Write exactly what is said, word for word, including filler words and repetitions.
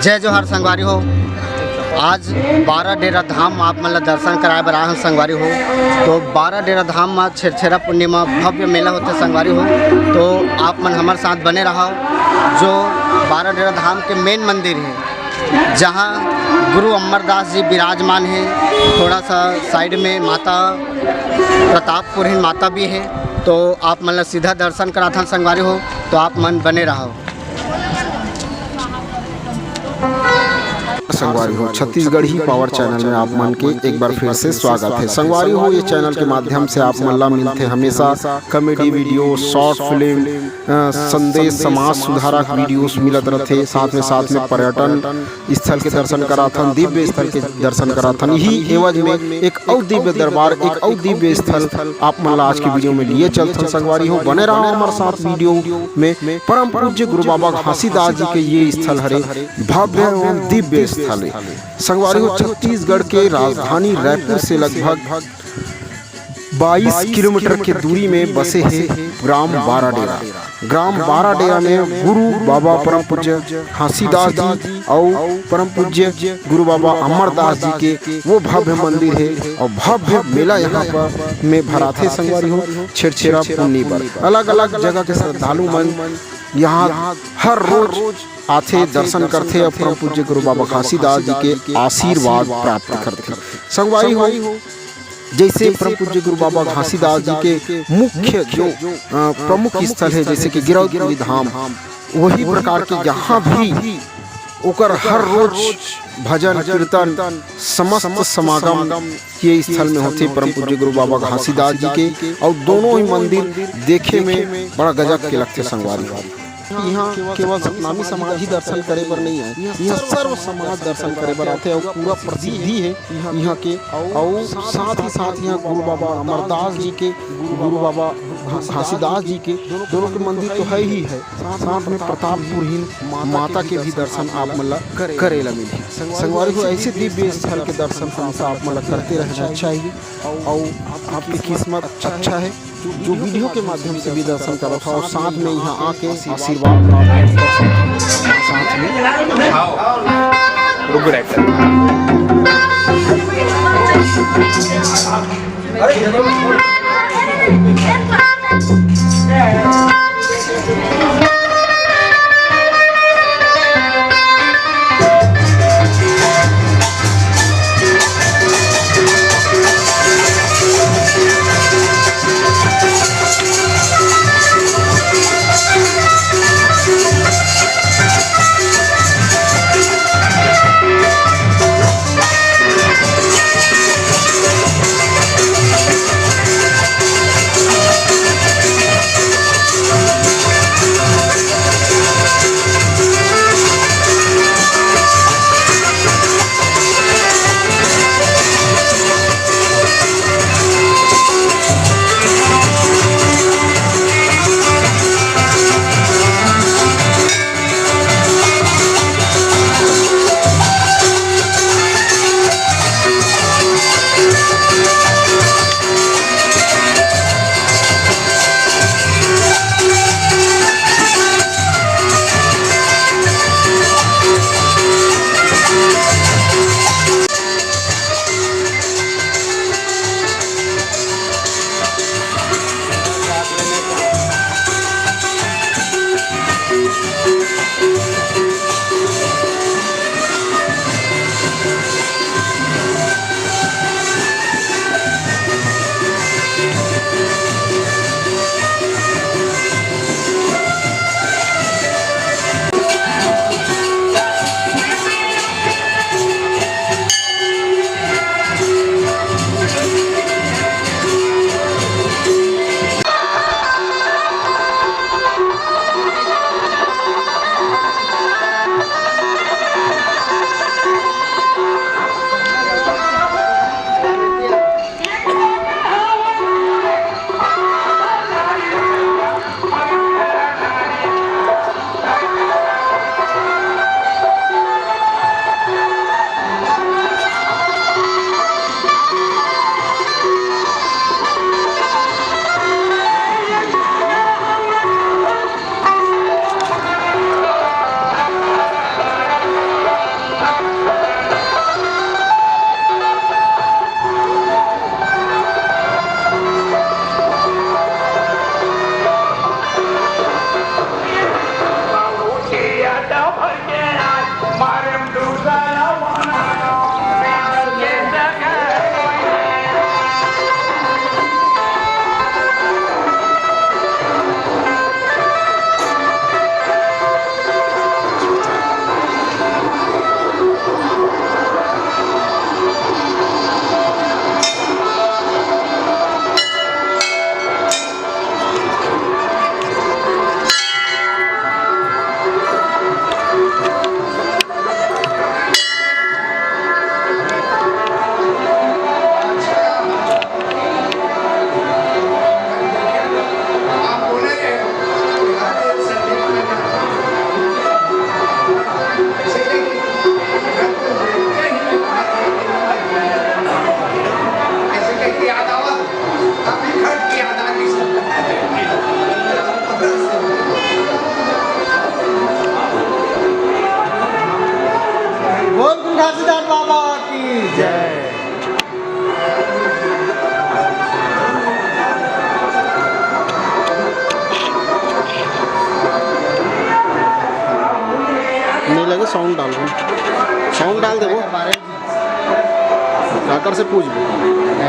जय जोहार संगवारी हो। आज बारा डेरा धाम म आप मन ला दर्शन कराए बर आए हन संगवारी हो। तो बारा डेरा धाम म छेरछेरा पुन्नी म भव्य मेला होथे संगवारी हो। तो आप मन हमर साथ बने रहव। जो बारा डेरा धाम के मेन मंदिर हे, जहाँ गुरु अमरदास जी विराजमान हे, थोड़ा सा साइड में माता प्रतापपुरहिन माता भी हे। तो आप मन ला सीधा दर्शन कराथन संगवारी हो, तो आप मन बने रहव। संगवारी हो, छत्तीसगढ़ी पावर चैनल में आप मन के एक बार फिर से स्वागत है। संगवारी हो, ये चैनल के माध्यम से आप मन ला मिलथे हमेशा कॉमेडी वीडियो, शॉर्ट फिल्म, अ, संदेश, समाज सुधारक वीडियोस मिलत रथे। साथ में, साथ में पर्यटन स्थल के दर्शन कराथन, दिव्य स्थल के दर्शन कराथन। यही एवज में एक अउ दिव्य दरबार, एक अउ दिव्य स्थल आप मन ला आज के वीडियो में लिए चलथन। संगवारी हो, बने रहो हमारे साथ वीडियो में। परम पूज्य गुरु बाबा घासीदास जी के ये स्थल हरे, भव्य एवं दिव्य स्थल हे। संगवारी हो, छत्तीसगढ़ के राजधानी रायपुर से लगभग बाईस किलोमीटर के दूरी में बसे हे ग्राम बाराडेरा। ग्राम बाराडेरा में गुरु बाबा परम पूज्य घासीदास जी अउ परम पूज्य गुरु बाबा अमरदास जी के वो भव्य मंदिर हे अउ भव्य मेला यहाँ पर में भराथे संगवारी हो। छेरछेरा पुन्नी पर अलग-अलग जगह के श्रद्धालु मन यहाँ हर रोज आथे, दर्शन करथे अउ परम पूज्य गुरु बाबा घासीदास जी के आशीर्वाद प्राप्त करथे। संगवारी हो, जैसे परम पूज्य गुरु बाबा घासीदास जी के मुख्य जो, अ, प्रमुख स्थल है, जैसे कि गिरौदपुरी धाम, वही प्रकार के यहाँ भी ओकर हर रोज भजन कीर्तन, समस्त समागम ये स्थल में होथे परम पूज्य गुरु बाबा घासीदास जी के। और दोनों ही मंदिर देखे में बड़ा गजब के लगथे संगवारी हो। यहाँ केवल सतनामी समाज ही दर्शन करे बर नहीं आए, यहाँ सर्व समाज दर्शन करे बर आथे और पूरा प्रसिद्धि है यहाँ के। और साथ ही साथ यहाँ गुरु बाबा अमरदास जी के, गुरु बाबा घासीदास जी के दोनों के मंदिर तो है ही है, साथ में प्रतापपुरहीन माता के भी दर्शन आप मन ला करे ला मिलही। संगवारी हो, ऐसे दिव्य स्थल के दर्शन हमेशा आप मन ला करते रहना चाहिए। और आपकी किस्मत अच्छा है जो वीडियो के माध्यम से भी दर्शन करत हो और साथ में यहाँ आके आशीर्वाद प्राप्त कर सकते हो। साथ में रुको, राइट। साउंड डाल, साउंड डाल देबो। काकर से पूछ भी।